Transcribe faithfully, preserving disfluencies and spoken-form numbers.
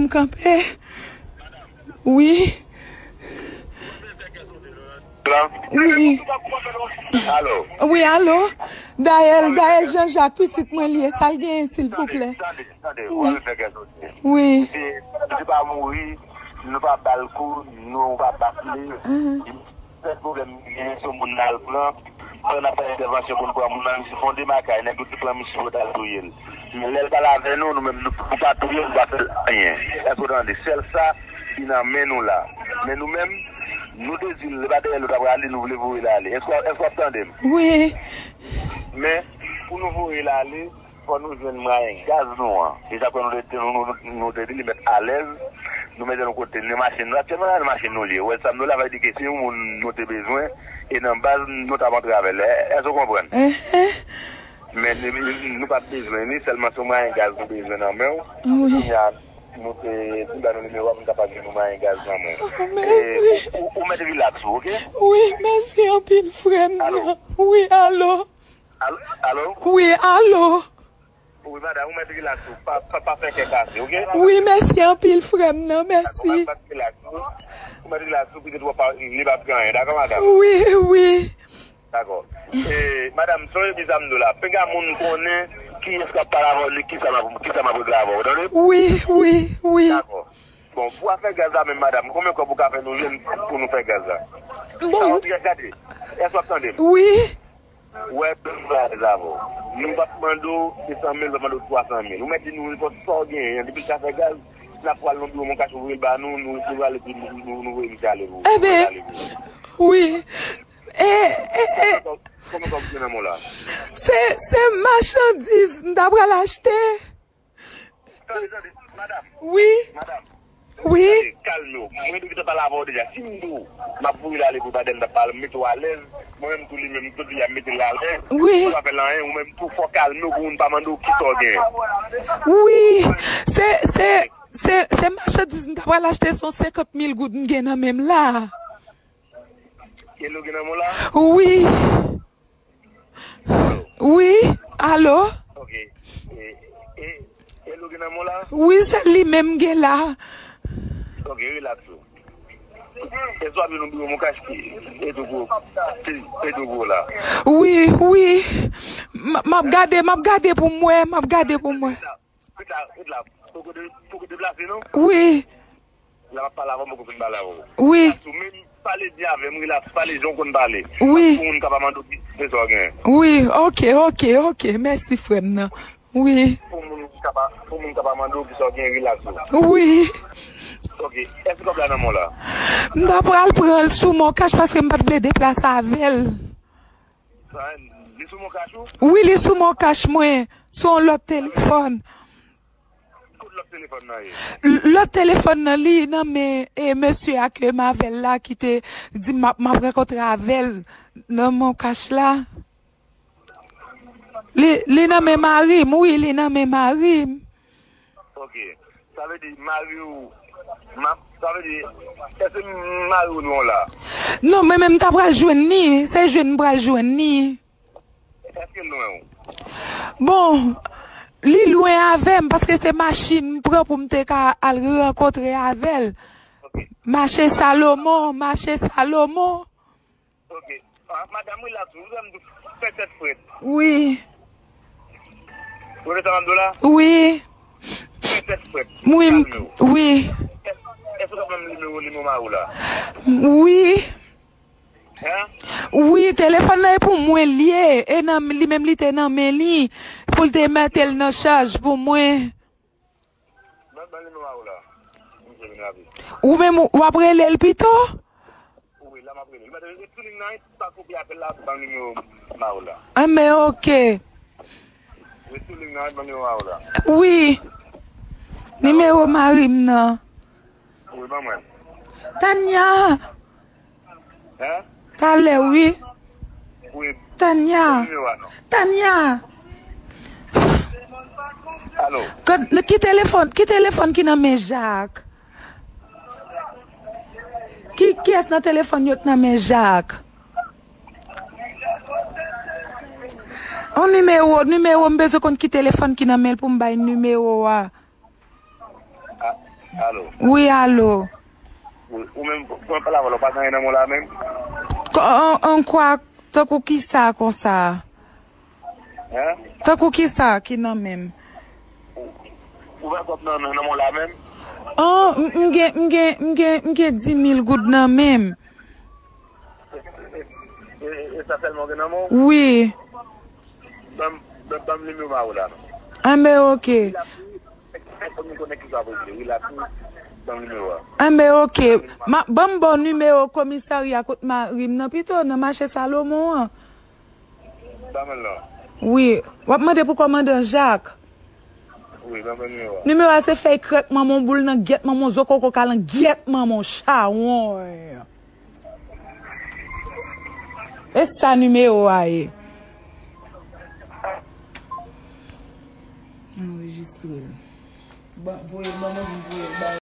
Kanpe. Wi. Wi. Alo. Wi, alo. Dayèl, Dayèl Jean Jacques, pitit mwen li ye, sa l genyen, silvouplè? Tande, tande, tande. Wi. Wi. Misye, misye pa mouri, nou pa ba l kou, nou pa bat li. Sèl pwoblèm li genyen, se yon moun n al pran. Pandan n ap fè entèvansyon pou n pran moun nan, misye fè yon demakay, nèg yo te pran misye pou yo t al touye l. Men lè l pale avè nou, nou menm, nou, nou pa touye l, nou pa fè l anyen. Èske w tande? Sèl sa ki nan men nou la. Men nou menm, nou te di l, se pa dèyè l nou t ap rale, nou vle voye l ale. Èske, èske w ap tande m? Wi. Men, pou nou voye l ale, fò nou jwenn mwayen gaz nou an. E sa k fè nou te, nou, nou, nou te di li mèt alèz, nou mete l yon kote, nan machin nou. Aktyèlman la, nan machin nou li ye. Ou wè sa m di w la, sa vle di ke si yon moun nou te bezwen, e nan baz, nou t ap antre avè l. È-, èske w konprann? Enhen. Men nou, nou, nou pa t bezwen li, sèlman se yon mwayen gaz nou bezwen nan men w. Wi. Kounye a, nou te, nou ba nou nimewo a pou n kapab jwenn yon mwayen gaz nan men w. Oh, mèsi. E, ou, ou, ou mèt rilaks ou, oke? Wi, mèsi anpil, frè m nan. Alo? Wi, alo? Alo? Alo? Wi, alo? Wi, madanm, ou mèt rilaks ou. Pa, pa, pa fè kè kase, oke? Wi, mèsi anpil, frè m nan, mèsi. Dakò, pa, pa rilaks ou. Ou mèt rilaks ou, pitit ou pa, li p ap gen anyen, dakò, madanm? Wi, wi. Dakò. E, madanm, sonje di sa m di w la. Pinga moun konnen kiyès k ap pale avè w, ni kisa m ap, kisa m ap regle avè w, tande? Wi, wi, wi. Dakò. Bon, pou afè gaz la menm, madanm, konbyen kòb ou ka fè nou jwenn pou nou fè gaz la? Bon. Sa w di, gade, èske w ap tande m? Wi. Wè, nou fè alèz avè w. Nou p ap mande w de san mil, nou p ap mande w twa san mil. Ou mèt di nou nenpòt sa w genyen. Depi l ka fè gaz, n ap pral nan biwo Moncash, ou voye l ba nou, nou resevwa l epi nou, nou, nou voye misye ale pou, nou voye l ale pou. Eben, wi. E, e, e. Konbyen kòb, konbyen kòb ou gen nan men w la? Se, se machandiz m ta pral achte. Tande, tande, madanm. Wi. Madanm. Wi. Tande, kalme w. Mwen te gentan pale avè w deja. Si m di w, m ap voye l ale pou badè m t ap pale, m mete w alèz. Mwen menm tou li menm, m tou di a mete l alèz. Wi. Ou pa fè l anyen, ou menm tou fò w kalme w pou moun pa mande w kisa w gen. Wi. Se, se, se, se machandiz m ta pral achte, se yon senkant mil goud m gen nan men m la. Hello, gen nan men w la? Wi. Wi, alo? Ok. E, e, Hello, gen nan men w la? Wi, se li menm gen la. Ok, rilaks ou. E swa vin nou biwo Moncash ki e tou gwo, ki e tou gwo la. Wi, wi. M, m ap gade, m ap gade pou m wè, m ap gade pou m wè. Ret la, ret la. Poko de-, poko deplase, non? Wi. La, m ap pale avè w, m poko fin pale avè w. Wi. Rilaks ou, men pale byen avè m, rilaks, pale jan w konn pale. Wi. Pou moun ka pa mande w ki, kisa w gen. Wi, ok, ok, ok. Mèsi, frè m nan. Wi. Pou moun ka pa, pou moun ka pa mande w kisa w gen, rilaks ou. Wi. Ok, èske kòb la nan men w la? M ta pral pran l sou Moncash paske m pa t vle deplase avè l. Sa, li sou Moncash ou? Wi, li sou Moncash mwen, sou yon lòt telefòn. Kot lòt telefòn nan ye? L-, lòt telefòn nan, li nan men, e, mesye a ke m avè l la ki te di m ap, m ap rankontre avè l nan Moncash la. Li, li nan men mari m, wi, li nan men mari m. Ok. Sa vle di mari w, ma-, sa vle di, èske mari w lwen w la? Non, mwen menm m ta pral jwenn li, se jwenn m pral jwenn li. Èske l lwen w? Bon, li lwen avè m, paske se machin m pran pou m te ka al rankontre avè l. Ok. Mache Salomon, mache Salomon. Ok. Ah, madanm, rilaks ou. Ou wè m tou fè tèt frèt. Wi. Ou wè sa m ap di w la? Wi. Fè tèt frèt. Wi, m-, kalme w. Wi. Èske w ka ban m nimewo, nimewo mari w la? Wi. Hein? Wi, telefòn nan e pou mwen l ye. E nan, li menm li te nan men li. Pou l te mete l nan chaj pou mwen. Ban, ban nimewo a ou la. Misye vin rape. Ou menm, w ap rele l pito? Wi, la m ap rele l. Ret sou liy nan, pa koupe apèl la, ban nimewo a ou la. Enben, ok. Ret sou liy nan, ban nimewo a ou la. Wi. Nimewo mari m nan. Wi, ban mwen. Tania. Hein? Talè, wi. Wi. Tania. Ban nimewo a non. Tania. Alo. Ki telefòn, ki telefòn ki nan men Jacques? Ki, kiyès nan telefòn yo k nan men Jacques? On nimewo, nimewo, m bezwen konn ki telefòn ki nan men l pou m bay nimewo a. Ah, Alo. Wi, alo. Wi, ou menm, pou mwen pale avè w la, ou pa gen anyen nan men w la menm? Ko-, an, an kwa, tankou kisa konsa? Hein? Tankou kisa ki nan men m? Ou, ou pa kòb nan, nan men w la menm? An, m, m gen, m gen, m gen, m gen dis mil goud nan men m. E, e, e sa sèlman w gen nan men w? Wi. Ban m, ban, ban m nimewo a w la non. Anben, oke. Relax, wi. Fò nou konnen kisa w ap regle. Relax, wi. Ban m nimewo a. Anben, oke. Ma, ban m ba w nimewo komisarya kot mari m nan pito, nan mache Salomon an. Ban mwen l non. Wi. W ap mande pou kòmandan Jak. Wi, ban mwen nimewo a. Nimewo a se fèy krèk manman w, boul nan gyèt manman w, zo koko kalan gyèt manman w, chawony. E sa nimewo a ye. Anrejistre l. Ban, voye l ban mwen, m voye l bay.